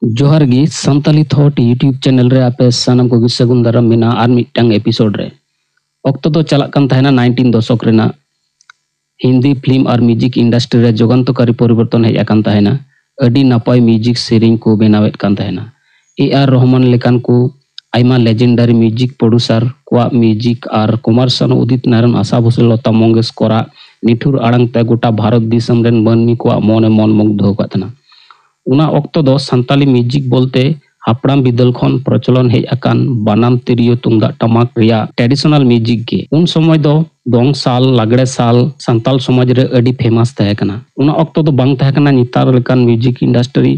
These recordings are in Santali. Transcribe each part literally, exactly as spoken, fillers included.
ᱡᱚᱦᱟᱨ ᱜᱮ, ᱥᱟᱱᱛᱟᱞᱤ ᱛᱷᱚᱴ YouTube ᱪᱮᱱᱮᱞ ᱨᱮ ᱟᱯᱮ ᱥᱟᱱᱟᱢ ᱠᱚᱜᱮ ᱥᱟᱹᱜᱩᱱ ᱫᱟᱨᱟᱢ ᱢᱮᱱᱟᱜᱼᱟ ᱟᱨ ᱢᱤᱫᱴᱟᱝ ᱮᱯᱤᱥᱳᱰ ᱨᱮ᱾ ᱚᱠᱛᱚ ᱫᱚ ᱪᱟᱞᱟᱜ ᱠᱟᱱ ᱛᱟᱦᱮᱱᱟ ᱱᱟᱭᱤᱱᱴᱤᱱ ᱫᱚᱥᱚᱠ ᱨᱮᱱᱟᱜ᱾ ᱦᱤᱱᱫᱤ ᱯᱷᱤᱞᱢ ᱟᱨ ᱢᱤᱣᱡᱤᱠ ᱤᱱᱰᱟᱥᱴᱨᱤ ᱨᱮ ᱡᱚᱜᱟᱱᱛᱚᱠᱟᱨᱤ ᱯᱚᱨᱤᱵᱚᱨᱛᱚᱱ ᱦᱮᱡ ᱟᱠᱟᱱ ᱛᱟᱦᱮᱱᱟ᱾ ᱟᱹᱰᱤ ᱱᱟᱯᱟᱭ ᱢᱤᱣᱡᱤᱠ ᱥᱮᱨᱮᱧ ᱠᱚ ᱵᱮᱱᱟᱣᱮᱫ ᱠᱟᱱ ᱛᱟᱦᱮᱱᱟ᱾ ᱮ ᱟᱨ ᱨᱚᱦᱢᱟᱱ ᱞᱮᱠᱟᱱ ᱠᱚ ᱟᱭᱢᱟ ᱞᱮᱡᱮᱱᱰᱟᱨᱤ ᱢᱤᱣᱡᱤᱠ ᱯᱨᱚᱰᱩᱥᱟᱨ ᱠᱚᱣᱟᱜ ᱢᱤᱣᱡᱤᱠ ᱟᱨ ᱠᱩᱢᱟᱨ ᱥᱟᱱᱩ, ᱩᱫᱤᱛ ᱱᱟᱨᱟᱭᱚᱱ, ᱟᱥᱟ ᱵᱷᱳᱥᱞᱮ, ᱞᱚᱛᱟ ᱢᱚᱝᱜᱮᱥᱠᱚᱨᱟᱜ ᱱᱤᱴᱷᱩᱨ ᱟᱲᱟᱝ ᱛᱮ ᱜᱚᱴᱟ ᱵᱷᱟᱨᱚᱛ ᱫᱤᱥᱚᱢ ᱨᱮᱱ ᱢᱟᱹᱱᱢᱤ ᱠᱚᱣᱟᱜ ᱢᱚᱱᱮ ᱢᱚᱱ ᱢᱩᱜᱽᱫᱷᱚ ᱟᱠᱟᱫ ᱛᱟᱦᱮᱱᱟ᱾ ᱚᱱᱟ ᱚᱠᱛᱚ ᱫᱚ ᱥᱟᱱᱛᱟᱞᱤ ᱢᱤᱣᱡᱤᱠ ᱵᱚᱞᱛᱮ ᱦᱟᱯᱲᱟᱢ ᱵᱤᱫᱟᱹᱞ ᱠᱷᱚᱱ ᱯᱨᱚᱪᱚᱞᱚᱱ ᱦᱮᱡ ᱟᱠᱟᱱ ᱵᱟᱱᱟᱢ, ᱛᱤᱨᱭᱳ, ᱛᱩᱢᱫᱟᱜ ᱴᱟᱢᱟᱠ ᱨᱮᱭᱟᱜ ᱴᱨᱮᱰᱤᱥᱚᱱᱟᱞ ᱢᱤᱣᱡᱤᱠ ᱜᱮ᱾ ᱩᱱ ᱥᱚᱢᱚᱭ ᱫᱚ ᱫᱚᱝ ᱥᱟᱞ, ᱞᱟᱜᱽᱲᱮ ᱥᱟᱞ ᱥᱟᱱᱛᱟᱞ ᱥᱚᱢᱟᱡᱽ ᱨᱮ ᱟᱹᱰᱤ ᱯᱷᱮᱢᱟᱥ ᱛᱟᱦᱮᱸ ᱠᱟᱱᱟ᱾ ᱚᱱᱟ ᱚᱠᱛᱚ ᱫᱚ ᱵᱟᱝ ᱛᱟᱦᱮᱸ ᱠᱟᱱᱟ ᱱᱮᱛᱟᱨ ᱞᱮᱠᱟᱱ ᱢᱤᱣᱡᱤᱠ ᱤᱱᱰᱟᱥᱴᱨᱤ,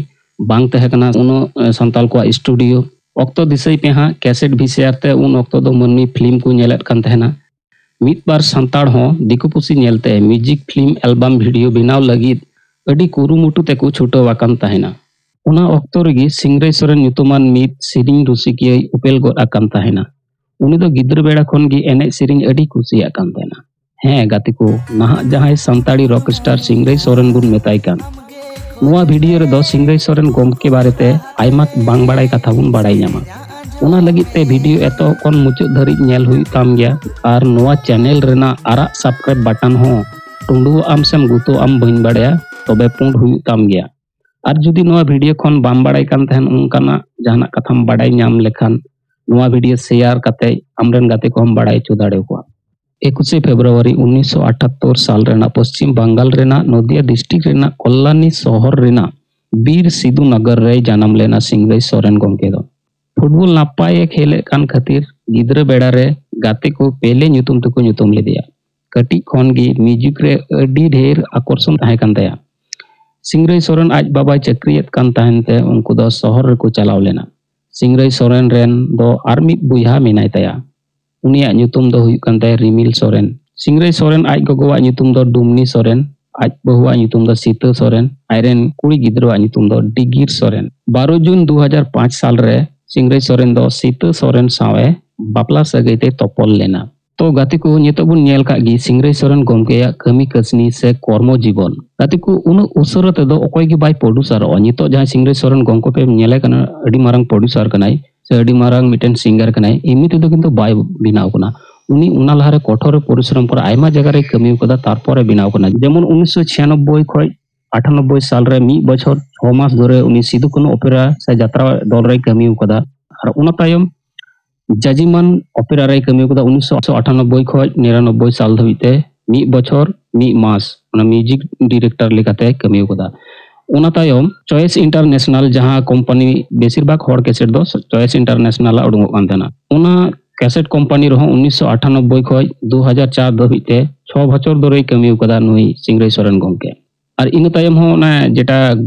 ᱵᱟᱝ ᱛᱟᱦᱮᱸ ᱠᱟᱱᱟ ᱩᱱᱟᱹᱜ, ᱮ, ᱥᱟᱱᱛᱟᱞ ᱠᱚᱣᱟᱜ ᱥᱴᱩᱰᱤᱭᱳ᱾ ᱚᱠᱛᱚ ᱫᱤᱥᱟᱹᱭ ᱯᱮ ᱦᱟᱸᱜ, ᱠᱮᱥᱮᱴ ᱵᱷᱤ ᱥᱤ ᱟᱨ ᱛᱮ ᱩᱱ ᱚᱠᱛᱚ ᱫᱚ ᱢᱟᱹᱱᱢᱤ ᱯᱷᱤᱞᱢ ᱠᱚ ᱧᱮᱞᱮᱫ ᱠᱟᱱ ᱛᱟᱦᱮᱱᱟ᱾ ᱢᱤᱫ ᱵᱟᱨ ᱥᱟᱱᱛᱟᱲ ᱦᱚᱸ ᱫᱤᱠᱩ ᱯᱩᱥᱤ ᱧᱮᱞᱛᱮ ᱢᱤᱣᱡᱤᱠ ᱯᱷᱤᱞᱢ ᱮᱞᱵᱟᱢ ᱵᱷᱤᱰᱤᱭᱳ ᱵᱮᱱᱟᱣ ᱞᱟᱹᱜᱤᱫ ᱟᱹᱰᱤ ᱠᱩᱨᱩᱢᱩᱴᱩ ᱛᱮᱠᱚ ᱪᱷᱩᱴᱟᱹᱣ ᱟᱠᱟᱱ ᱛᱟᱦᱮᱱᱟ᱾ ᱚᱱᱟ ᱚᱠᱛᱚ ᱨᱮᱜᱮ ᱥᱤᱝᱨᱟᱹᱭ ᱥᱚᱨᱮᱱ ᱧᱩᱛᱩᱢᱟᱱ ᱢᱤᱫ ᱥᱮᱨᱮᱧ ᱨᱩᱥᱤᱠᱤᱭᱟᱹᱭ ᱩᱯᱮᱞ ᱜᱚᱫ ᱟᱠᱟᱱ ᱛᱟᱦᱮᱱᱟ᱾ ᱩᱱᱤ ᱫᱚ ᱜᱤᱫᱽᱨᱟᱹ ᱵᱮᱲᱟ ᱠᱷᱚᱱ ᱜᱮ ᱮᱱᱮᱡ ᱥᱮᱨᱮᱧ ᱟᱹᱰᱤ ᱠᱩᱥᱤᱭᱟᱜ ᱠᱟᱱ ᱛᱟᱦᱮᱱᱟ᱾ ᱦᱮᱸ ᱜᱟᱛᱮ ᱠᱚ, ᱱᱟᱦᱟᱜ ᱡᱟᱦᱟᱸᱭ ᱥᱟᱱᱛᱟᱲᱤ ᱨᱚᱠ ᱥᱴᱟᱨ ᱥᱤᱝᱨᱟᱹᱭ ᱥᱚᱨᱮᱱ ᱵᱚᱱ ᱢᱮᱛᱟᱭ ᱠᱟᱱ, ᱱᱚᱣᱟ ᱵᱷᱤᱰᱤᱭᱳ ᱨᱮᱫᱚ ᱥᱤᱝᱨᱟᱹᱭ ᱥᱚᱨᱮᱱ ᱜᱚᱢᱠᱮ ᱵᱟᱨᱮᱛᱮ ᱟᱭᱢᱟ ᱵᱟᱝ ᱵᱟᱲᱟᱭ ᱠᱟᱛᱷᱟ ᱵᱚᱱ ᱵᱟᱲᱟᱭ ᱧᱟᱢᱟ᱾ ᱚᱱᱟ ᱞᱟᱹᱜᱤᱫ ᱛᱮ ᱵᱷᱤᱰᱤᱭᱳ ᱮᱛᱚᱦᱚᱵ ᱠᱷᱚᱱ ᱢᱩᱪᱟᱹᱫ ᱫᱷᱟᱹᱨᱤᱡ ᱧᱮᱞ ᱦᱩᱭᱩᱜ ᱛᱟᱢ ᱜᱮᱭᱟ᱾ ᱟᱨ ᱱᱚᱣᱟ ᱪᱮᱱᱮᱞ ᱨᱮᱱᱟᱜ ᱟᱨᱟᱜ ᱥᱟᱵᱥᱠᱨᱟᱭᱤᱵ ᱵᱟᱴᱚᱱ ᱦᱚᱸ ᱴᱩᱸᱰᱩᱣᱟᱜ ᱟᱢ ᱥᱮᱢ ᱜᱩᱛᱩᱣᱟᱜ ᱟᱢ ᱵᱟᱹᱧ ᱵᱟᱲᱟᱭᱟ, ᱛᱚᱵᱮ ᱯᱩᱸᱰ ᱦᱩᱭᱩᱜ ᱛᱟᱢ ᱜᱮᱭᱟ᱾ ᱟᱨ ᱡᱩᱫᱤ ᱱᱚᱣᱟ ᱵᱷᱤᱰᱤᱭᱳ ᱠᱷᱚᱱ ᱵᱟᱢ ᱵᱟᱲᱟᱭ ᱠᱟᱱ ᱛᱟᱦᱮᱱ, ᱚᱱᱠᱟᱱᱟᱜ ᱡᱟᱦᱟᱱᱟᱜ ᱠᱟᱛᱷᱟᱢ ᱵᱟᱲᱟᱭ ᱧᱟᱢ ᱞᱮᱠᱷᱟᱱ, ᱱᱚᱣᱟ ᱵᱷᱤᱰᱤᱭᱳ ᱥᱮᱭᱟᱨ ᱠᱟᱛᱮ ᱟᱢᱨᱮᱱ ᱜᱟᱛᱮ ᱠᱚᱦᱚᱸᱢ ᱵᱟᱲᱟᱭ ᱦᱚᱪᱚ ᱫᱟᱲᱮᱭᱟᱠᱚᱣᱟ᱾ ᱮᱠᱩᱥᱮ ᱯᱷᱮᱵᱽᱨᱩᱣᱟᱨᱤ ᱩᱱᱤᱥᱥᱚ ᱟᱴᱷᱟᱛᱛᱳᱨ ᱥᱟᱞ ᱨᱮᱱᱟᱜ ᱯᱚᱥᱪᱤᱢ ᱵᱟᱝᱜᱟᱞ ᱨᱮᱱᱟᱜ ᱱᱚᱫᱤᱭᱟ ᱰᱤᱥᱴᱨᱤᱠᱴ ᱨᱮᱱᱟᱜ ᱠᱚᱞᱞᱟᱱᱤ ᱥᱚᱦᱚᱨ ᱨᱮᱱᱟᱜ ᱵᱤᱨ ᱥᱤᱫᱩ ᱱᱚᱜᱚᱨ ᱨᱮᱭ ᱡᱟᱱᱟᱢ ᱞᱮᱱᱟ ᱥᱤᱝᱨᱟᱹᱭ ᱥᱚᱨᱮᱱ ᱜᱚᱢᱠᱮ ᱫᱚ᱾ ᱯᱷᱩᱴᱵᱚᱞ ᱱᱟᱯᱟᱭ ᱮ ᱠᱷᱮᱞᱮᱫ ᱠᱟᱱ ᱠᱷᱟᱹᱛᱤᱨ ᱜᱤᱫᱽᱨᱟᱹ ᱵᱮᱲᱟ ᱨᱮ ᱜᱟᱛᱮ ᱠᱚ ᱯᱮᱞᱮ ᱧᱩᱛᱩᱢ ᱛᱮᱠᱚ ᱧᱩᱛᱩᱢ ᱞᱮᱫᱮᱭᱟ᱾ ᱠᱟᱹᱴᱤᱡ ᱠᱷᱚᱱ ᱜᱮ ᱢᱤᱣᱡᱤᱠ ᱨᱮ ᱟᱹᱰᱤ ᱰᱷᱮᱨ ᱟᱠᱚᱨᱥᱚᱱ ᱛᱟᱦᱮᱸ ᱠᱟᱱ ᱛᱟᱭᱟ᱾ ᱥᱤᱝᱨᱟᱹᱭ ᱥᱚᱨᱮᱱ ᱟᱡ ᱵᱟᱵᱟᱭ ᱪᱟᱹᱠᱨᱤᱭᱮᱫ ᱠᱟᱱ ᱛᱟᱦᱮᱱ ᱛᱮ ᱩᱱᱠᱩ ᱫᱚ ᱥᱚᱦᱚᱨ ᱨᱮᱠᱚ ᱪᱟᱞᱟᱣ ᱞᱮᱱᱟ᱾ ᱥᱤᱝᱨᱟᱹᱭ ᱥᱚᱨᱮᱱ ᱨᱮᱱ ᱫᱚ ᱟᱨ ᱢᱤᱫ ᱵᱚᱭᱦᱟ ᱢᱮᱱᱟᱭ ᱛᱟᱭᱟ᱾ ᱩᱱᱤᱭᱟᱜ ᱧᱩᱛᱩᱢ ᱫᱚ ᱦᱩᱭᱩᱜ ᱠᱟᱱ ᱛᱟᱭᱟ ᱨᱤᱢᱤᱞ ᱥᱚᱨᱮᱱ᱾ ᱥᱤᱝᱨᱟᱹᱭ ᱥᱚᱨᱮᱱ ᱟᱡ ᱜᱚᱜᱚᱣᱟᱜ ᱧᱩᱛᱩᱢ ᱫᱚ ᱰᱩᱢᱱᱤ ᱥᱚᱨᱮᱱ, ᱟᱡ ᱵᱟᱹᱦᱩᱣᱟᱜ ᱧᱩᱛᱩᱢ ᱫᱚ ᱥᱤᱛᱟᱹ ᱥᱚᱨᱮᱱ, ᱟᱡᱨᱮᱱ ᱠᱩᱲᱤ ᱜᱤᱫᱽᱨᱟᱹᱣᱟᱜ ᱧᱩᱛᱩᱢ ᱫᱚ ᱰᱤᱜᱤᱨ ᱥᱚᱨᱮᱱ᱾ ᱵᱟᱨᱚ ᱡᱩᱱ ᱫᱩ ᱦᱟᱡᱟᱨ ᱯᱟᱸᱪ ᱥᱟᱞ ᱨᱮ ᱥᱤᱝᱨᱟᱹᱭ ᱥᱚᱨᱮᱱ ᱫᱚ ᱥᱤᱛᱟᱹ ᱥᱚᱨᱮᱱ ᱥᱟᱶ ᱮ ᱵᱟᱯᱞᱟ ᱥᱟᱹᱜᱟᱹᱭ ᱛᱮ ᱛᱚᱯᱚᱞ ᱞᱮᱱᱟ᱾ ᱛᱚ ᱜᱟᱛᱮ ᱠᱚ, ᱱᱤᱛᱚᱜ ᱵᱚᱱ ᱧᱮᱞ ᱠᱟᱜ ᱜᱮ ᱥᱤᱝᱨᱟᱹᱭ ᱥᱚᱨᱮᱱ ᱜᱚᱢᱠᱮᱭᱟᱜ ᱠᱟᱹᱢᱤ ᱠᱟᱹᱥᱱᱤ ᱥᱮ ᱠᱚᱨᱢᱚ ᱡᱤᱵᱚᱱ᱾ ᱜᱟᱛᱮ ᱠᱚ, ᱩᱱᱟᱹᱜ ᱩᱥᱟᱹᱨᱟ ᱛᱮᱫᱚ ᱚᱠᱚᱭ ᱜᱮ ᱵᱟᱭ ᱯᱨᱚᱰᱩᱥᱟᱨᱚᱜᱼᱟ᱾ ᱱᱤᱛᱚᱜ ᱡᱟᱦᱟᱸᱭ ᱥᱤᱝᱨᱟᱹᱭ ᱥᱚᱨᱮᱱ ᱜᱚᱢᱠᱮ ᱯᱮ ᱧᱮᱞᱮ ᱠᱟᱱᱟ, ᱟᱹᱰᱤ ᱢᱟᱨᱟᱝ ᱯᱨᱚᱰᱩᱥᱟᱨ ᱠᱟᱱᱟᱭ ᱥᱮ ᱟᱹᱰᱤ ᱢᱟᱨᱟᱝ ᱢᱤᱫᱴᱮᱱ ᱥᱤᱝᱜᱟᱨ ᱠᱟᱱᱟᱭ, ᱮᱢᱱᱤ ᱛᱮᱫᱚ ᱠᱤᱱᱛᱩ ᱵᱟᱭ ᱵᱮᱱᱟᱣ ᱠᱟᱱᱟ᱾ ᱩᱱᱤ ᱚᱱᱟ ᱞᱟᱦᱟᱨᱮ ᱠᱚᱴᱷᱳᱨ ᱯᱚᱨᱤᱥᱨᱚᱢ ᱠᱚᱨᱟ ᱟᱭᱢᱟ ᱡᱟᱭᱜᱟ ᱨᱮ ᱠᱟᱹᱢᱤ ᱠᱟᱫᱟ, ᱛᱟᱨᱯᱚᱨᱮ ᱵᱮᱱᱟᱣ ᱠᱟᱱᱟ᱾ ᱡᱮᱢᱚᱱ ᱩᱱᱤᱥᱥᱚ ᱪᱷᱤᱭᱟᱱᱚᱵᱵᱳᱭ ᱠᱷᱚᱱ ᱟᱴᱷᱟᱱᱚᱵᱵᱳᱭ ᱥᱟᱞ ᱨᱮ ᱢᱤᱫ ᱵᱚᱪᱷᱚᱨ ᱪᱷᱚ ᱢᱟᱥ ᱫᱷᱚᱨᱮ ᱩᱱᱤ ᱥᱤᱫᱩ ᱠᱟᱹᱱᱦᱩ ᱚᱯᱮᱨᱟ ᱥᱮ ᱡᱟᱛᱨᱟ ᱫᱚᱞ ᱨᱮᱭ ᱠᱟᱹᱢᱤ ᱠᱟᱫᱟ᱾ ᱟᱨ ᱚᱱᱟ ᱛᱟᱭᱚᱢ ᱡᱟᱡᱤᱢᱟᱱ ᱚᱯᱮᱨᱟ ᱨᱮᱭ ᱠᱟᱹᱢᱤ ᱠᱟᱫᱟ ᱩᱱᱤᱥᱥᱚ ᱟᱴᱷᱟᱱᱚᱵᱵᱳᱭ ᱠᱷᱚᱱ ᱱᱤᱨᱟᱱᱚᱵᱵᱳᱭ ᱥᱟᱞ ᱫᱷᱟᱹᱵᱤᱡ ᱛᱮ ᱢᱤᱫ ᱵᱚᱪᱷᱚᱨ ᱢᱤᱫ ᱢᱟᱥ ᱚᱱᱟ ᱢᱤᱣᱡᱤᱠ ᱰᱤᱨᱮᱠᱴᱚᱨ ᱞᱮᱠᱟᱛᱮ ᱠᱟᱹᱢᱤ ᱠᱟᱫᱟ᱾ ᱚᱱᱟ ᱛᱟᱭᱚᱢ ᱪᱚᱭᱮᱥ ᱤᱱᱴᱟᱨᱱᱮᱥᱱᱟᱞ, ᱡᱟᱦᱟᱸ ᱠᱳᱢᱯᱟᱱᱤ ᱵᱮᱥᱤᱨ ᱵᱷᱟᱜᱽ ᱦᱚᱲ ᱠᱮᱥᱮᱴ ᱫᱚ ᱪᱚᱭᱮᱥ ᱤᱱᱴᱟᱨᱱᱮᱥᱱᱟᱞ ᱟᱜ ᱩᱰᱩᱠᱚᱜ ᱠᱟᱱ ᱛᱟᱦᱮᱱᱟ, ᱚᱱᱟ ᱠᱮᱥᱮᱴ ᱠᱳᱢᱯᱟᱱᱤ ᱨᱮᱦᱚᱸ ᱩᱱᱤᱥᱥᱚ ᱟᱴᱷᱟᱱᱚᱵᱵᱳᱭ ᱠᱷᱚᱱ ᱫᱩ ᱦᱟᱡᱟᱨ ᱪᱟᱨ ᱫᱷᱟᱹᱵᱤᱡ ᱛᱮ ᱪᱷᱚ ᱵᱚᱪᱷᱚᱨ ᱫᱷᱚᱨᱮᱭ ᱠᱟᱹᱢᱤ ᱠᱟᱫᱟ ᱱᱩᱭ ᱥᱤᱝᱨᱟᱹᱭ ᱥᱚᱨᱮᱱ ᱜᱚᱢᱠᱮ᱾ ᱟᱨ ᱤᱱᱟᱹ ᱛᱟᱭᱚᱢ ᱦᱚᱸ ᱚᱱᱟ ᱡᱮᱴᱟ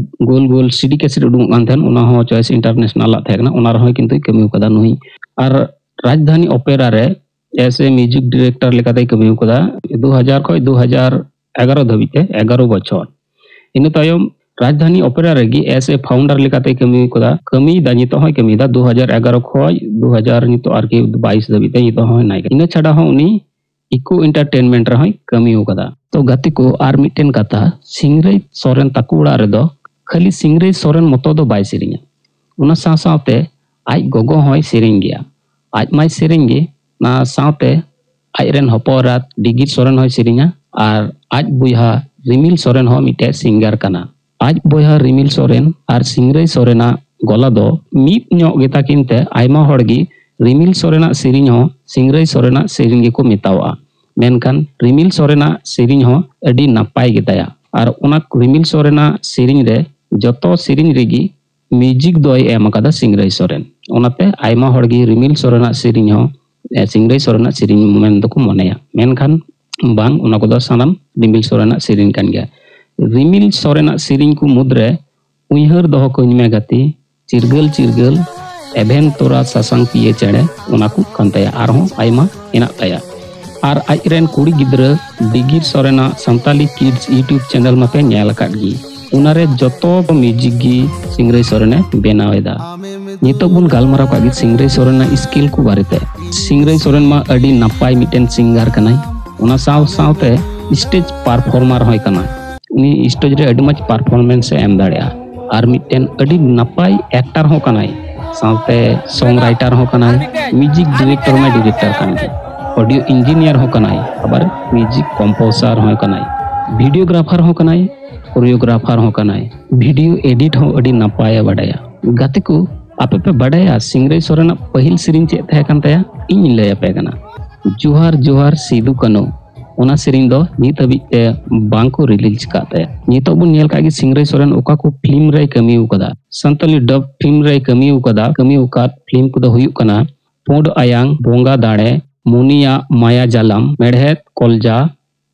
ᱜᱳᱞ ᱜᱳᱞ ᱥᱤᱰᱤ ᱠᱮᱥᱮᱴ ᱩᱰᱩᱠᱚᱜ ᱠᱟᱱ ᱛᱟᱦᱮᱸᱱ, ᱚᱱᱟ ᱦᱚᱸ ᱪᱚᱭᱮᱥ ᱤᱱᱴᱟᱨᱱᱮᱥᱱᱟᱞ ᱟᱜ ᱛᱟᱦᱮᱸ ᱠᱟᱱᱟ, ᱚᱱᱟ ᱨᱮᱦᱚᱸᱭ ᱠᱤᱱᱛᱩᱭ ᱠᱟᱹᱢᱤ ᱠᱟᱫᱟ ᱱᱩᱭ᱾ ᱟᱨ ᱨᱟᱡᱽᱫᱷᱟᱱᱤ ᱚᱯᱮᱨᱟ ᱨᱮ ᱮᱥ ᱮ ᱢᱤᱣᱡᱤᱠ ᱰᱤᱨᱮᱠᱴᱚᱨ ᱞᱮᱠᱟᱛᱮᱭ ᱠᱟᱹᱢᱤ ᱠᱟᱫᱟ ᱫᱩ ᱦᱟᱡᱟᱨ ᱠᱷᱚᱱ ᱫᱩ ᱦᱟᱡᱟᱨ ᱮᱜᱟᱨᱚ ᱫᱷᱟᱹᱵᱤᱡ ᱛᱮ ᱮᱜᱟᱨᱚ ᱵᱚᱪᱷᱚᱨ᱾ ᱤᱱᱟᱹ ᱛᱟᱭᱚᱢ ᱨᱟᱡᱽᱫᱷᱟᱱᱤ ᱚᱯᱮᱨᱟ ᱨᱮᱜᱮ ᱮᱥ ᱮ ᱯᱷᱟᱣᱩᱱᱰᱟᱨ ᱞᱮᱠᱟᱛᱮᱭ ᱠᱟᱹᱢᱤ ᱠᱟᱫᱟ, ᱠᱟᱹᱢᱤᱭᱮᱫᱟ, ᱱᱤᱛᱚᱜ ᱦᱚᱸᱭ ᱠᱟᱹᱢᱤᱭᱮᱫᱟ ᱫᱩ ᱦᱟᱡᱟᱨ ᱮᱜᱟᱨᱚ ᱠᱷᱚᱱ ᱫᱩ ᱦᱟᱡᱟᱨ ᱱᱤᱛᱚᱜ ᱟᱨᱠᱤ ᱵᱟᱭᱤᱥ ᱫᱷᱟᱹᱵᱤᱡ ᱛᱮ ᱱᱤᱛᱚᱜ ᱦᱚᱸ ᱦᱮᱱᱟᱭ ᱠᱟᱱᱟ᱾ ᱤᱱᱟᱹ ᱪᱷᱟᱰᱟ ᱦᱚᱸ ᱩᱱᱤ ᱤᱠᱳ ᱮᱱᱴᱟᱨᱴᱮᱱᱢᱮᱱᱴ ᱨᱮᱦᱚᱸᱭ ᱠᱟᱹᱢᱤ ᱟᱠᱟᱫᱟ᱾ ᱛᱚ ᱜᱟᱛᱮ ᱠᱚ, ᱟᱨ ᱢᱤᱫᱴᱮᱱ ᱠᱟᱛᱷᱟ, ᱥᱤᱝᱨᱟᱹᱭ ᱥᱚᱨᱮᱱ ᱛᱟᱠᱚ ᱚᱲᱟᱜ ᱨᱮᱫᱚ ᱠᱷᱟᱹᱞᱤ ᱥᱤᱝᱨᱟᱹᱭ ᱥᱚᱨᱮᱱ ᱢᱚᱛᱚ ᱫᱚ ᱵᱟᱭ ᱥᱮᱨᱮᱧᱟ, ᱚᱱᱟ ᱥᱟᱶ ᱥᱟᱶᱛᱮ ᱟᱡ ᱜᱚᱜᱚ ᱦᱚᱸᱭ ᱥᱮᱨᱮᱧ ᱜᱮᱭᱟ᱾ ᱟᱡ ᱢᱟᱭ ᱥᱮᱨᱮᱧ ᱜᱮ, ᱚᱱᱟ ᱥᱟᱶᱛᱮ ᱟᱡ ᱨᱮᱱ ᱦᱚᱯᱚᱱ ᱮᱨᱟᱛ ᱰᱤᱜᱤᱨ ᱥᱚᱨᱮᱱ ᱦᱚᱸᱭ ᱥᱮᱨᱮᱧᱟ ᱟᱨ ᱟᱡ ᱵᱚᱭᱦᱟ ᱨᱤᱢᱤᱞ ᱥᱚᱨᱮᱱ ᱦᱚᱸ ᱢᱤᱫᱴᱮᱡ ᱥᱤᱝᱜᱟᱨ ᱠᱟᱱᱟ᱾ ᱟᱡ ᱵᱚᱭᱦᱟ ᱨᱤᱢᱤᱞ ᱥᱚᱨᱮᱱ ᱟᱨ ᱥᱤᱝᱨᱟᱹᱭ ᱥᱚᱨᱮᱱᱟᱜ ᱜᱚᱞᱟ ᱫᱚ ᱢᱤᱫ ᱧᱚᱜ ᱜᱮᱛᱟ ᱠᱤᱱ ᱛᱮ ᱟᱭᱢᱟ ᱦᱚᱲ ᱜᱮ ᱨᱤᱢᱤᱞ ᱥᱚᱨᱮᱱᱟᱜ ᱥᱮᱨᱮᱧ ᱦᱚᱸ ᱥᱤᱝᱨᱟᱹᱭ ᱥᱚᱨᱮᱱᱟᱜ ᱥᱮᱨᱮᱧ ᱜᱮᱠᱚ ᱢᱮᱛᱟᱣᱟᱜᱼᱟ᱾ ᱢᱮᱱᱠᱷᱟᱱ ᱨᱤᱢᱤᱞ ᱥᱚᱨᱮᱱᱟᱜ ᱥᱮᱨᱮᱧ ᱦᱚᱸ ᱟᱹᱰᱤ ᱱᱟᱯᱟᱭ ᱜᱮᱛᱟᱭᱟ᱾ ᱟᱨ ᱚᱱᱟ ᱨᱤᱢᱤᱞ ᱥᱚᱨᱮᱱᱟᱜ ᱥᱮᱨᱮᱧ ᱨᱮ ᱡᱚᱛᱚ ᱥᱮᱨᱮᱧ ᱨᱮᱜᱮ ᱢᱤᱣᱡᱤᱠ ᱫᱚᱭ ᱮᱢ ᱟᱠᱟᱫᱟ ᱥᱤᱝᱨᱟᱹᱭ ᱥᱚᱨᱮᱱ᱾ ᱚᱱᱟᱛᱮ ᱟᱭᱢᱟ ᱦᱚᱲ ᱜᱮ ᱨᱤᱢᱤᱞ ᱥᱚᱨᱮᱱᱟᱜ ᱥᱮᱨᱮᱧ ᱦᱚᱸ, ᱮ, ᱥᱤᱝᱨᱟᱹᱭ ᱥᱚᱨᱮᱱᱟᱜ ᱥᱮᱨᱮᱧ ᱢᱮᱱ ᱫᱚᱠᱚ ᱢᱚᱱᱮᱭᱟ᱾ ᱢᱮᱱᱠᱷᱟᱱ ᱵᱟᱝ, ᱚᱱᱟ ᱠᱚᱫᱚ ᱥᱟᱱᱟᱢ ᱨᱤᱢᱤᱞ ᱥᱚᱨᱮᱱᱟᱜ ᱥᱮᱨᱮᱧ ᱠᱟᱱ ᱜᱮᱭᱟ᱾ ᱨᱤᱢᱤᱞ ᱥᱚᱨᱮᱱᱟᱜ ᱥᱮᱨᱮᱧ ᱠᱚ ᱢᱩᱫᱽᱨᱮ ᱩᱭᱦᱟᱹᱨ ᱫᱚᱦᱚ ᱠᱟᱹᱧ ᱢᱮ ᱜᱟᱛᱮ, ᱪᱤᱨᱜᱟᱹᱞ ᱪᱤᱨᱜᱟᱹᱞ, ᱮᱵᱷᱮᱱ ᱛᱚᱨᱟ ᱥᱟᱥᱟᱝ ᱯᱤᱭᱟᱹ ᱪᱮᱬᱮ, ᱚᱱᱟ ᱠᱚ ᱠᱟᱱ ᱛᱟᱭᱟ, ᱟᱨᱦᱚᱸ ᱟᱭᱢᱟ ᱦᱮᱱᱟᱜ ᱛᱟᱭᱟ᱾ ᱟᱨ ᱟᱡ ᱨᱮᱱ ᱠᱩᱲᱤ ᱜᱤᱫᱽᱨᱟᱹ ᱰᱤᱜᱤᱨ ᱥᱚᱨᱮᱱᱟᱜ ᱥᱟᱱᱛᱟᱞᱤ ᱠᱤᱰᱥ YouTube ᱪᱮᱱᱮᱞ ᱢᱟᱯᱮ ᱧᱮᱞ ᱟᱠᱟᱫ ᱜᱮ᱾ ᱚᱱᱟᱨᱮ ᱡᱚᱛᱚ ᱢᱤᱭᱩᱡᱤᱠ ᱜᱮ ᱥᱤᱝᱨᱟᱹᱭ ᱥᱚᱨᱮᱱᱮ ᱵᱮᱱᱟᱣ ᱮᱫᱟ᱾ ᱱᱤᱛᱚᱜ ᱵᱚᱱ ᱜᱟᱞᱢᱟᱨᱟᱣ ᱠᱟᱜ ᱜᱮ ᱥᱤᱝᱨᱟᱹᱭ ᱥᱚᱨᱮᱱᱟᱜ ᱥᱠᱤᱞ ᱠᱚ ᱵᱟᱨᱮᱛᱮ᱾ ᱥᱤᱝᱨᱟᱹᱭ ᱥᱚᱨᱮᱱ ᱢᱟ ᱟᱹᱰᱤ ᱱᱟᱯᱟᱭ ᱢᱤᱫᱴᱮᱱ ᱥᱤᱝᱜᱟᱨ ᱠᱟᱱᱟᱭ, ᱚᱱᱟ ᱥᱟᱶ ᱥᱟᱶᱛᱮ ᱥᱴᱮᱡᱽ ᱯᱟᱨᱯᱷᱚᱨᱢᱟᱨ ᱦᱚᱸᱭ ᱠᱟᱱᱟ᱾ ᱩᱱᱤ ᱥᱴᱮᱡᱽ ᱨᱮ ᱟᱹᱰᱤ ᱢᱚᱡᱽ ᱯᱟᱨᱯᱷᱚᱨᱢᱮᱱᱥ ᱮ ᱮᱢ ᱫᱟᱲᱮᱭᱟᱜᱼᱟ᱾ ᱟᱨ ᱢᱤᱫᱴᱮᱱ ᱟᱹᱰᱤ ᱱᱟᱯᱟᱭ ᱮᱠᱴᱟᱨ ᱦᱚᱸ ᱠᱟᱱᱟᱭ, ᱥᱟᱶᱛᱮ ᱥᱚᱝ ᱨᱟᱭᱴᱟᱨ ᱦᱚᱸ ᱠᱟᱱᱟᱭ, ᱢᱤᱭᱩᱡᱤᱠ ᱰᱤᱨᱮᱠᱴᱚᱨ ᱢᱟ ᱰᱤᱨᱮᱠᱴᱚᱨ ᱠᱟᱱ ᱜᱮ, ᱚᱰᱤᱭᱳ ᱤᱧᱡᱤᱱᱤᱭᱟᱨ ᱦᱚᱸ ᱠᱟᱱᱟᱭ, ᱟᱵᱟᱨ ᱢᱤᱭᱩᱡᱤᱠ ᱠᱚᱢᱯᱳᱡᱟᱨ ᱦᱚᱸ ᱠᱟᱱᱟᱭ, ᱵᱷᱤᱰᱤᱭᱳᱜᱨᱟᱯᱷᱟᱨ ᱦᱚᱸ ᱠᱟᱱᱟᱭ, ᱠᱳᱨᱤᱭᱳᱜᱨᱟᱯᱷᱟᱨ ᱦᱚᱸ ᱠᱟᱱᱟᱭ, ᱵᱷᱤᱰᱤᱭᱳ ᱮᱰᱤᱴ ᱦᱚᱸ ᱟᱹᱰᱤ ᱱᱟᱯᱟᱭᱮ ᱵᱟᱰᱟᱭᱟ᱾ ᱜᱟᱛᱮ ᱠᱚ, ᱟᱯᱮ ᱯᱮ ᱵᱟᱰᱟᱭᱟ ᱥᱤᱝᱨᱟᱹᱭ ᱥᱚᱨᱮᱱᱟᱜ ᱯᱟᱹᱦᱤᱞ ᱥᱮᱨᱮᱧ ᱪᱮᱫ ᱛᱟᱦᱮᱸ ᱠᱟᱱ ᱛᱟᱭᱟ? ᱤᱧ ᱞᱟᱹᱭ ᱟᱯᱮ ᱠᱟᱱᱟ᱾ ᱡᱚᱦᱟᱨ ᱡᱚᱦᱟᱨ ᱥᱤᱫᱩ ᱠᱟᱹᱱᱩ, ᱚᱱᱟ ᱥᱮᱨᱮᱧ ᱫᱚ ᱱᱤᱛ ᱦᱟᱹᱵᱤᱡ ᱛᱮ ᱵᱟᱝ ᱠᱚ ᱨᱤᱞᱤᱡᱽ ᱟᱠᱟᱫ ᱛᱟᱭᱟ᱾ ᱱᱤᱛᱚᱜ ᱵᱚᱱ ᱧᱮᱞ ᱠᱟᱜ ᱜᱮ ᱥᱤᱝᱨᱟᱹᱭ ᱥᱚᱨᱮᱱ ᱚᱠᱟ ᱠᱚ ᱯᱷᱤᱞᱢ ᱨᱮᱭ ᱠᱟᱹᱢᱤ ᱟᱠᱟᱫᱟ, ᱥᱟᱱᱛᱟᱞᱤ ᱰᱟᱵ ᱯᱷᱤᱞᱢ ᱨᱮᱭ ᱠᱟᱹᱢᱤ ᱟᱠᱟᱫᱟ, ᱠᱟᱹᱢᱤ ᱟᱠᱟᱫ ᱯᱷᱤᱞᱢ ᱠᱚᱫᱚ ᱦᱩᱭᱩᱜ ᱠᱟᱱᱟ ᱯᱩᱸᱰ ᱟᱭᱟᱝ, ᱵᱚᱸᱜᱟ ᱫᱟᱲᱮ, ᱢᱩᱱᱤᱭᱟᱜ ᱢᱟᱭᱟ ᱡᱟᱞᱟᱢ, ᱢᱮᱲᱦᱮᱫ ᱠᱚᱞᱡᱟ,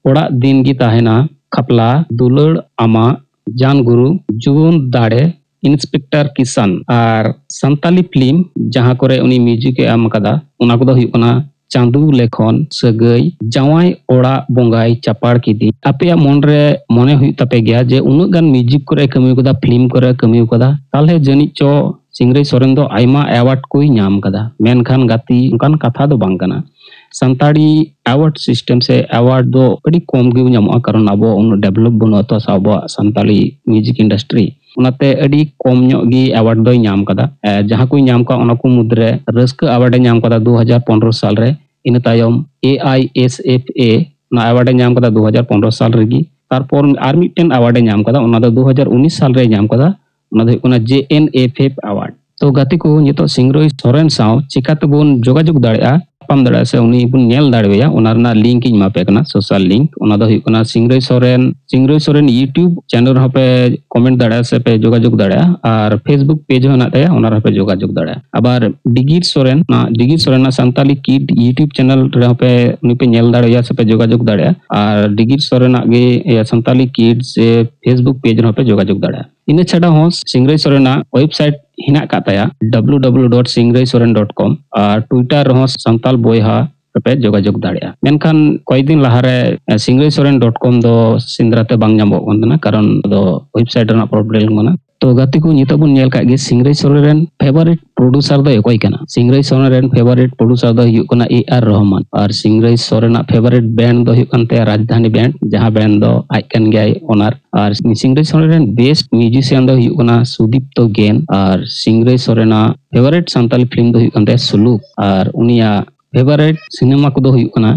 ᱚᱲᱟᱜ ᱫᱤᱱ ᱜᱮ ᱛᱟᱦᱮᱱᱟ, ᱠᱷᱟᱯᱞᱟ, ᱫᱩᱞᱟᱹᱲ ᱟᱢᱟᱜ, ᱡᱟᱱ ᱜᱩᱨᱩ, ᱡᱩᱣᱟᱹᱱ ᱫᱟᱲᱮ, ᱤᱱᱥᱯᱮᱠᱴᱚᱨ ᱠᱤᱥᱟᱱ᱾ ᱟᱨ ᱥᱟᱱᱛᱟᱞᱤ ᱯᱷᱤᱞᱢ ᱡᱟᱦᱟᱸ ᱠᱚᱨᱮ ᱩᱱᱤ ᱢᱤᱭᱩᱡᱤᱠ ᱮ ᱮᱢ ᱟᱠᱟᱫᱟ, ᱚᱱᱟ ᱠᱚᱫᱚ ᱦᱩᱭᱩᱜ ᱠᱟᱱᱟ ᱪᱟᱸᱫᱩ ᱞᱮᱠᱷᱚᱱ, ᱥᱟᱹᱜᱟᱹᱭ, ᱡᱟᱶᱟᱭ ᱚᱲᱟᱜ ᱵᱚᱸᱜᱟᱭ ᱪᱟᱯᱟᱲ ᱠᱤᱫᱤᱧ᱾ ᱟᱯᱮᱭᱟᱜ ᱢᱚᱱᱨᱮ ᱢᱚᱱᱮ ᱦᱩᱭᱩᱜ ᱛᱟᱯᱮ ᱜᱮᱭᱟ ᱡᱮ ᱩᱱᱟᱹᱜ ᱜᱟᱱ ᱢᱤᱭᱩᱡᱤᱠ ᱠᱚᱨᱮ ᱠᱟᱹᱢᱤ ᱟᱠᱟᱫᱟ, ᱯᱷᱤᱞᱢ ᱠᱚᱨᱮ ᱠᱟᱹᱢᱤ ᱟᱠᱟᱫᱟ, ᱛᱟᱦᱚᱞᱮ ᱡᱟᱹᱱᱤᱡ ᱪᱚ ᱥᱤᱝᱨᱟᱹᱭ ᱥᱚᱨᱮᱱ ᱫᱚ ᱟᱭᱢᱟ ᱮᱣᱟᱨᱰ ᱠᱚᱭ ᱧᱟᱢ ᱟᱠᱟᱫᱟ᱾ ᱢᱮᱱᱠᱷᱟᱱ ᱜᱟᱛᱮ, ᱚᱱᱠᱟᱱ ᱠᱟᱛᱷᱟ ᱫᱚ ᱵᱟᱝ ᱠᱟᱱᱟ᱾ ᱥᱟᱱᱛᱟᱲᱤ ᱮᱣᱟᱨᱰ ᱥᱤᱥᱴᱮᱢ ᱥᱮ ᱮᱣᱟᱨᱰ ᱫᱚ ᱟᱹᱰᱤ ᱠᱚᱢ ᱜᱮ ᱧᱟᱢᱚᱜᱼᱟ, ᱠᱟᱨᱚᱱ ᱟᱵᱚ ᱩᱱᱟᱹᱜ ᱰᱮᱵᱷᱞᱚᱯ ᱵᱟᱹᱱᱩᱜᱼᱟ ᱛᱚ, ᱥᱮ ᱟᱵᱚᱣᱟᱜ ᱥᱟᱱᱛᱟᱲᱤ ᱢᱤᱭᱩᱡᱤᱠ ᱤᱱᱰᱟᱥᱴᱨᱤ᱾ ᱚᱱᱟᱛᱮ ᱟᱹᱰᱤ ᱠᱚᱢ ᱧᱚᱜ ᱜᱮ ᱮᱣᱟᱨᱰ ᱫᱚᱭ ᱧᱟᱢ ᱟᱠᱟᱫᱟ᱾ ᱮ, ᱡᱟᱦᱟᱸ ᱠᱚᱭ ᱧᱟᱢ ᱟᱠᱟᱫ, ᱚᱱᱟ ᱠᱚ ᱢᱩᱫᱽᱨᱮ ᱨᱟᱹᱥᱠᱟᱹ ᱮᱣᱟᱨᱰ ᱮ ᱧᱟᱢ ᱟᱠᱟᱫᱟ ᱫᱩ ᱦᱟᱡᱟᱨ ᱯᱚᱱᱨᱚ ᱥᱟᱞ ᱨᱮ᱾ ᱤᱱᱟᱹ ᱛᱟᱭᱚᱢ ᱮ ᱟᱭ ᱮᱥ ᱮᱯᱷ ᱮ, ᱚᱱᱟ ᱮᱣᱟᱨᱰ ᱮ ᱧᱟᱢ ᱟᱠᱟᱫᱟ ᱫᱩ ᱦᱟᱡᱟᱨ ᱯᱚᱱᱨᱚ ᱥᱟᱞ ᱨᱮᱜᱮ᱾ ᱛᱟᱨᱯᱚᱨ ᱟᱨ ᱢᱤᱫᱴᱮᱱ ᱮᱣᱟᱨᱰ ᱮ ᱧᱟᱢ ᱟᱠᱟᱫᱟ, ᱚᱱᱟ ᱫᱚ ᱫᱩ ᱦᱟᱡᱟᱨ ᱩᱱᱤᱥ ᱥᱟᱞ ᱨᱮᱭ ᱧᱟᱢ ᱟᱠᱟᱫᱟ, ᱚᱱᱟ ᱫᱚ ᱦᱩᱭᱩᱜ ᱠᱟᱱᱟ ᱡᱮ ᱮᱱ ᱮᱯᱷ ᱮᱯᱷ ᱮᱣᱟᱨᱰ᱾ ᱛᱚ ᱜᱟᱛᱮ ᱠᱚ, ᱱᱤᱛᱚᱜ ᱥᱤᱝᱨᱟᱹᱭ ᱥᱚᱨᱮᱱ ᱥᱟᱶ ᱪᱤᱠᱟ ᱛᱮᱵᱚᱱ ᱡᱳᱜᱟᱡᱳᱜᱽ ᱫᱟᱲᱮᱭᱟᱜᱼᱟ, ᱧᱟᱯᱟᱢ ᱫᱟᱲᱮᱭᱟᱜᱼᱟ, ᱥᱮ ᱩᱱᱤ ᱵᱚᱱ ᱧᱮᱞ ᱫᱟᱲᱮᱣᱟᱭᱟ, ᱚᱱᱟ ᱨᱮᱱᱟᱜ ᱞᱤᱝᱠ ᱤᱧ ᱮᱢᱟ ᱯᱮ ᱠᱟᱱᱟ, ᱥᱳᱥᱟᱞ ᱞᱤᱝᱠ᱾ ᱚᱱᱟ ᱫᱚ ᱦᱩᱭᱩᱜ ᱠᱟᱱᱟ ᱥᱤᱝᱨᱟᱹᱭ ᱥᱚᱨᱮᱱ, ᱥᱤᱝᱨᱟᱹᱭ ᱥᱚᱨᱮᱱ YouTube ᱪᱮᱱᱮᱞ ᱨᱮᱦᱚᱸ ᱯᱮ ᱠᱚᱢᱮᱱᱴ ᱫᱟᱲᱮᱭᱟᱜᱼᱟ ᱥᱮ ᱯᱮ ᱡᱳᱜᱟᱡᱳᱜᱽ ᱫᱟᱲᱮᱭᱟᱜᱼᱟ, ᱟᱨ Facebook ᱯᱮᱡᱽ ᱦᱚᱸ ᱦᱮᱱᱟᱜ ᱛᱟᱭᱟ, ᱚᱱᱟ ᱨᱮᱦᱚᱸ ᱯᱮ ᱡᱳᱜᱟᱡᱳᱜᱽ ᱫᱟᱲᱮᱭᱟᱜᱼᱟ᱾ ᱟᱵᱟᱨ ᱰᱤᱜᱤᱨ ᱥᱚᱨᱮᱱ, ᱚᱱᱟ ᱰᱤᱜᱤᱨ ᱥᱚᱨᱮᱱᱟᱜ ᱥᱟᱱᱛᱟᱞᱤ ᱠᱤᱰ YouTube ᱪᱮᱱᱮᱞ ᱨᱮᱦᱚᱸ ᱯᱮ, ᱩᱱᱤ ᱯᱮ ᱧᱮᱞ ᱫᱟᱲᱮᱭᱟᱜᱼᱟ ᱥᱮ ᱯᱮ ᱡᱳᱜᱟᱡᱳᱜᱽ ᱫᱟᱲᱮᱭᱟᱜᱼᱟ᱾ ᱟᱨ ᱰᱤᱜᱤᱨ ᱥᱚᱨᱮᱱᱟᱜ ᱜᱮ, ᱤᱭᱟᱹ, ᱥᱟᱱᱛᱟᱞᱤ ᱠᱤᱰ ᱥᱮ Facebook ᱯᱮᱡᱽ ᱨᱮᱦᱚᱸ ᱯᱮ ᱡᱳᱜᱟᱡᱳᱜᱽ ᱫᱟᱲᱮᱭᱟᱜᱼᱟ᱾ ᱤᱱᱟᱹ ᱪᱷᱟᱰᱟ ᱦᱚᱸ ᱥᱤᱝᱨᱟᱹᱭ ᱥᱚᱨᱮᱱᱟᱜ ᱳᱭᱮᱵᱽᱥᱟᱭᱤᱴ ᱦᱮᱱᱟᱜ ᱟᱠᱟᱫ ᱛᱟᱭᱟ, ᱰᱟᱵᱽᱞᱤᱭᱩ ᱰᱟᱵᱽᱞᱤᱭᱩ ᱰᱟᱵᱽᱞᱤᱭᱩ ᱰᱚᱴ ᱥᱤᱝᱨᱟᱹᱭ ᱥᱚᱨᱮᱱ ᱰᱚᱴ ᱠᱚᱢ, ᱟᱨ Twitter ᱨᱮᱦᱚᱸ ᱥᱟᱱᱛᱟᱞ ᱵᱚᱭᱦᱟ ᱯᱮ ᱡᱳᱜᱟᱡᱳᱜᱽ ᱫᱟᱲᱮᱭᱟᱜᱼᱟ᱾ ᱢᱮᱱᱠᱷᱟᱱ ᱠᱚᱭᱮᱠ ᱫᱤᱱ ᱞᱟᱦᱟᱨᱮ ᱥᱤᱝᱨᱟᱹᱭ ᱥᱚᱨᱮᱱ ᱰᱚᱴ ᱠᱚᱢ ᱫᱚ ᱥᱮᱸᱫᱽᱨᱟ ᱛᱮ ᱵᱟᱝ ᱧᱟᱢᱚᱜ ᱠᱟᱱ ᱛᱟᱦᱮᱱᱟ, ᱠᱟᱨᱚᱱ ᱫᱚ ᱳᱭᱮᱵᱥᱟᱭᱤᱴ ᱨᱮᱱᱟᱜ ᱯᱨᱚᱵᱞᱮᱢ ᱠᱟᱱᱟ᱾ ᱛᱚ ᱜᱟᱛᱮ ᱠᱚ, ᱱᱤᱛᱚᱜ ᱵᱚᱱ ᱧᱮᱞ ᱠᱟᱜ ᱜᱮ ᱥᱤᱝᱨᱟᱹᱭ ᱥᱚᱨᱮᱱ ᱨᱮᱱ ᱯᱷᱮᱵᱟᱨᱤᱴ ᱯᱨᱚᱰᱩᱥᱟᱨ ᱫᱚ ᱚᱠᱚᱭ ᱠᱟᱱᱟ᱾ ᱥᱤᱝᱨᱟᱹᱭ ᱥᱚᱨᱮᱱ ᱨᱮᱱ ᱯᱷᱮᱵᱟᱨᱤᱴ ᱯᱨᱚᱰᱩᱥᱟᱨ ᱫᱚ ᱦᱩᱭᱩᱜ ᱠᱟᱱᱟ ᱮ ᱟᱨ ᱨᱚᱦᱢᱟᱱ, ᱟᱨ ᱥᱤᱝᱨᱟᱹᱭ ᱥᱚᱨᱮᱱᱟᱜ ᱯᱷᱮᱵᱟᱨᱤᱴ ᱵᱮᱱᱰ ᱫᱚ ᱦᱩᱭᱩᱜ ᱠᱟᱱ ᱛᱟᱭᱟ ᱨᱟᱡᱽᱫᱷᱟᱱᱤ ᱵᱮᱱᱰ, ᱡᱟᱦᱟᱸ ᱵᱮᱱᱰ ᱫᱚ ᱟᱡ ᱠᱟᱱ ᱜᱮᱭᱟᱭ ᱳᱱᱟᱨ᱾ ᱟᱨ ᱥᱤᱝᱨᱟᱹᱭ ᱥᱚᱨᱮᱱ ᱨᱮᱱ ᱵᱮᱥᱴ ᱢᱤᱭᱩᱡᱤᱥᱤᱭᱟᱱ ᱫᱚ ᱦᱩᱭᱩᱜ ᱠᱟᱱᱟ ᱥᱩᱫᱤᱯᱛᱚ ᱜᱮᱱ, ᱟᱨ ᱥᱤᱝᱨᱟᱹᱭ ᱥᱚᱨᱮᱱᱟᱜ ᱯᱷᱮᱵᱟᱨᱤᱴ ᱥᱟᱱᱛᱟᱞᱤ ᱯᱷᱤᱞᱢ ᱫᱚ ᱦᱩᱭᱩᱜ ᱠᱟᱱ ᱛᱟᱭᱟ ᱥᱩᱞᱩᱠ, ᱟᱨ ᱩᱱᱤᱭᱟᱜ ᱯᱷᱮᱵᱟᱨᱤᱴ ᱥᱤᱱᱮᱢᱟ ᱠᱚᱫᱚ ᱦᱩᱭᱩᱜ ᱠᱟᱱᱟ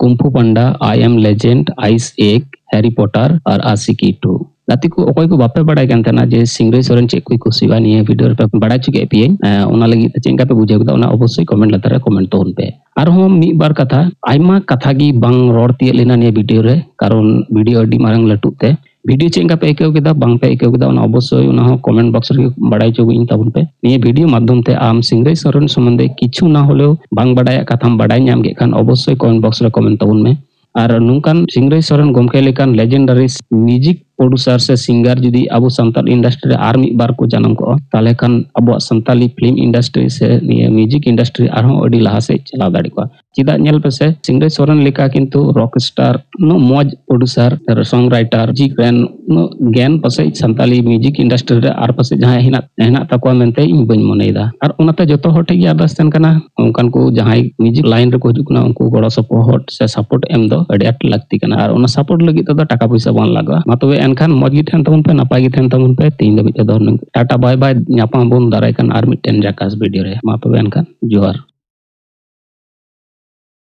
ᱠᱩᱢᱯᱷᱩ ᱯᱟᱱᱰᱟ, ᱟᱭ ᱮᱢ ᱞᱮᱡᱮᱱᱰ, ᱟᱭᱤᱥ ᱮᱜᱽ, ᱦᱮᱨᱤ ᱯᱚᱴᱟᱨ ᱟᱨ ᱟᱥᱤᱠᱤ ᱴᱩ᱾ ᱜᱟᱛᱮ ᱠᱚ, ᱚᱠᱚᱭ ᱠᱚ ᱵᱟᱯᱮ ᱵᱟᱲᱟᱭ ᱠᱟᱱ ᱛᱟᱦᱮᱱᱟ ᱡᱮ ᱥᱤᱝᱨᱟᱹᱭ ᱥᱚᱨᱮᱱ ᱪᱮᱫ ᱠᱚᱭ ᱠᱩᱥᱤᱭᱟᱜᱼᱟ, ᱱᱤᱭᱟᱹ ᱵᱷᱤᱰᱤᱭᱳ ᱨᱮᱯᱮ ᱵᱟᱲᱟᱭ ᱦᱚᱪᱚ ᱠᱮᱫ ᱯᱮᱭᱟᱹᱧ᱾ ᱚᱱᱟ ᱞᱟᱹᱜᱤᱫ ᱛᱮ ᱪᱮᱫ ᱞᱮᱠᱟ ᱯᱮ ᱵᱩᱡᱷᱟᱹᱣ ᱠᱮᱫᱟ, ᱚᱱᱟ ᱚᱵᱚᱥᱥᱳᱭ ᱠᱚᱢᱮᱱᱴ ᱞᱟᱛᱟᱨ ᱨᱮ ᱠᱚᱢᱮᱱᱴ ᱛᱟᱵᱚᱱ ᱯᱮ᱾ ᱟᱨᱦᱚᱸ ᱢᱤᱫ ᱵᱟᱨ ᱠᱟᱛᱷᱟ, ᱟᱭᱢᱟ ᱠᱟᱛᱷᱟ ᱜᱮ ᱵᱟᱝ ᱨᱚᱲ ᱛᱤᱭᱟᱹᱜ ᱞᱮᱱᱟ ᱱᱤᱭᱟᱹ ᱵᱷᱤᱰᱤᱭᱳ ᱨᱮ, ᱠᱟᱨᱚᱱ ᱵᱷᱤᱰᱤᱭᱳ ᱟᱹᱰᱤ ᱢᱟᱨᱟᱝ ᱞᱟᱹᱴᱩᱜ ᱛᱮ᱾ ᱵᱷᱤᱰᱤᱭᱳ ᱪᱮᱫ ᱞᱮᱠᱟ ᱯᱮ ᱟᱹᱭᱠᱟᱹᱣ ᱠᱮᱫᱟ, ᱵᱟᱝ ᱯᱮ ᱟᱹᱭᱠᱟᱹᱣ ᱠᱮᱫᱟ, ᱚᱱᱟ ᱚᱵᱚᱥᱥᱳᱭ ᱚᱱᱟ ᱦᱚᱸ ᱠᱚᱢᱮᱱᱴ ᱵᱚᱠᱥ ᱨᱮᱜᱮ ᱵᱟᱲᱟᱭ ᱦᱚᱪᱚ ᱤᱧ ᱛᱟᱵᱚᱱ ᱯᱮ᱾ ᱱᱤᱭᱟᱹ ᱵᱷᱤᱰᱤᱭᱳ ᱢᱟᱫᱽᱫᱷᱚᱢ ᱛᱮ ᱟᱢ ᱥᱤᱝᱨᱟᱹᱭ ᱥᱚᱨᱮᱱ ᱥᱚᱢᱵᱚᱱᱫᱷᱮ ᱠᱤᱪᱷᱩ ᱱᱟ ᱦᱚᱞᱮᱣ ᱵᱟᱝ ᱵᱟᱰᱟᱭᱟᱜ ᱠᱟᱛᱷᱟᱢ ᱵᱟᱰᱟᱭ ᱧᱟᱢ ᱠᱮᱫ ᱠᱷᱟᱱ ᱚᱵᱚᱥᱥᱳᱭ ᱠᱚᱢᱮᱱᱴ ᱵᱚᱠᱥ ᱨᱮ ᱠᱚᱢᱮᱱᱴ ᱛᱟᱵᱚᱱ ᱢᱮ᱾ ᱟᱨ ᱱᱚᱝᱠᱟᱱ ᱥᱤᱝᱨᱟᱹᱭ ᱥᱚᱨᱮᱱ ᱜᱚᱢᱠᱮ ᱞᱮᱠᱟᱱ ᱞᱮᱡᱮᱱᱰᱟᱨᱤ ᱢᱤᱭᱩᱡᱤᱠ ᱯᱨᱚᱰᱩᱥᱟᱨ ᱥᱮ ᱥᱤᱝᱜᱟᱨ ᱡᱩᱫᱤ ᱟᱵᱚ ᱥᱟᱱᱛᱟᱲ ᱤᱱᱰᱟᱥᱴᱨᱤ ᱨᱮ ᱟᱨ ᱢᱤᱫ ᱵᱟᱨ ᱠᱚ ᱡᱟᱱᱟᱢ ᱠᱚᱜᱼᱟ, ᱛᱟᱦᱚᱞᱮ ᱠᱷᱟᱱ ᱟᱵᱚᱣᱟᱜ ᱥᱟᱱᱛᱟᱞᱤ ᱯᱷᱤᱞᱢ ᱤᱱᱰᱟᱥᱴᱨᱤ ᱥᱮ ᱱᱤᱭᱟᱹ ᱢᱤᱭᱩᱡᱤᱠ ᱤᱱᱰᱟᱥᱴᱨᱤ ᱟᱨᱦᱚᱸ ᱟᱹᱰᱤ ᱞᱟᱦᱟ ᱥᱮᱫ ᱪᱟᱞᱟᱣ ᱫᱟᱲᱮ ᱠᱚᱜᱼᱟ᱾ ᱪᱮᱫᱟᱜ, ᱧᱮᱞ ᱯᱮᱥᱮ, ᱥᱤᱝᱨᱟᱹᱭ ᱥᱚᱨᱮᱱ ᱞᱮᱠᱟ ᱠᱤᱱᱛᱩ ᱨᱚᱠ ᱥᱴᱟᱨ, ᱩᱱᱟᱹᱜ ᱢᱚᱡᱽ ᱯᱨᱚᱰᱩᱥᱟᱨ, ᱥᱚᱝ ᱨᱟᱭᱴᱟᱨ, ᱢᱤᱭᱩᱡᱤᱠ ᱨᱮᱱ ᱩᱱᱟᱹᱜ ᱜᱮᱭᱟᱱ ᱯᱟᱥᱮᱡ ᱥᱟᱱᱛᱟᱞᱤ ᱢᱤᱭᱩᱡᱤᱠ ᱤᱱᱰᱟᱥᱴᱨᱤ ᱨᱮ ᱟᱨ ᱯᱟᱥᱮᱡ ᱡᱟᱦᱟᱸᱭ ᱦᱮᱱᱟᱜ, ᱦᱮᱱᱟᱜ ᱛᱟᱠᱚᱣᱟ ᱢᱮᱱᱛᱮ ᱤᱧ ᱵᱟᱹᱧ ᱢᱚᱱᱮᱭᱮᱫᱟ᱾ ᱟᱨ ᱚᱱᱟᱛᱮ ᱡᱚᱛᱚ ᱦᱚᱲ ᱴᱷᱮᱱ ᱜᱮ ᱟᱨᱫᱟᱥ ᱛᱟᱦᱮᱱ ᱠᱟᱱᱟ, ᱚᱱᱠᱟᱱ ᱠᱚ ᱡᱟᱦᱟᱸᱭ ᱢᱤᱭᱩᱡᱤᱠ ᱞᱟᱭᱤᱱ ᱨᱮᱠᱚ ᱦᱤᱡᱩᱜ ᱠᱟᱱᱟ, ᱩᱱᱠᱩ ᱜᱚᱲᱚ ᱥᱚᱯᱚᱦᱚᱫ ᱥᱮ ᱥᱟᱯᱳᱨᱴ ᱮᱢ ᱫᱚ ᱟᱹᱰᱤ ᱟᱸᱴ ᱞᱟᱹᱠᱛᱤ ᱠᱟᱱᱟ᱾ ᱟᱨ ᱚᱱᱟ ᱥᱟᱯᱳᱨᱴ ᱞᱟᱹᱜᱤᱫ ᱛᱮᱫᱚ ᱴᱟᱠᱟ ᱯᱚᱭᱥᱟ ᱵᱟᱝ ᱞᱟᱜᱟᱜᱼᱟ᱾ ᱢᱟ ᱛᱚᱵᱮ ᱮᱱᱠᱷᱟᱱ ᱢᱚᱡᱽ ᱜᱮ ᱛᱟᱦᱮᱱ ᱛᱟᱵᱚᱱ ᱯᱮ, ᱱᱟᱯᱟᱭ ᱜᱮ ᱛᱟᱦᱮᱱ ᱛᱟᱵᱚᱱ ᱯᱮ᱾ ᱛᱮᱦᱮᱧ ᱫᱷᱟᱹᱵᱤᱡ ᱛᱮᱫᱚ ᱱᱤᱝᱠᱟᱹ᱾ ᱴᱟᱴᱟ ᱵᱟᱭ ᱵᱟᱭ, ᱧᱟᱯᱟᱢ ᱟᱵᱚᱱ ᱫᱟᱨᱟᱭ ᱠᱟᱱ ᱟᱨ ᱢᱤᱫᱴᱮᱱ ᱡᱟᱠᱟᱥ ᱵᱷᱤᱰᱤᱭᱳ ᱨᱮ᱾ ᱢᱟ ᱛᱚᱵᱮ ᱮᱱᱠᱷᱟᱱ ᱡᱚᱦᱟᱨ᱾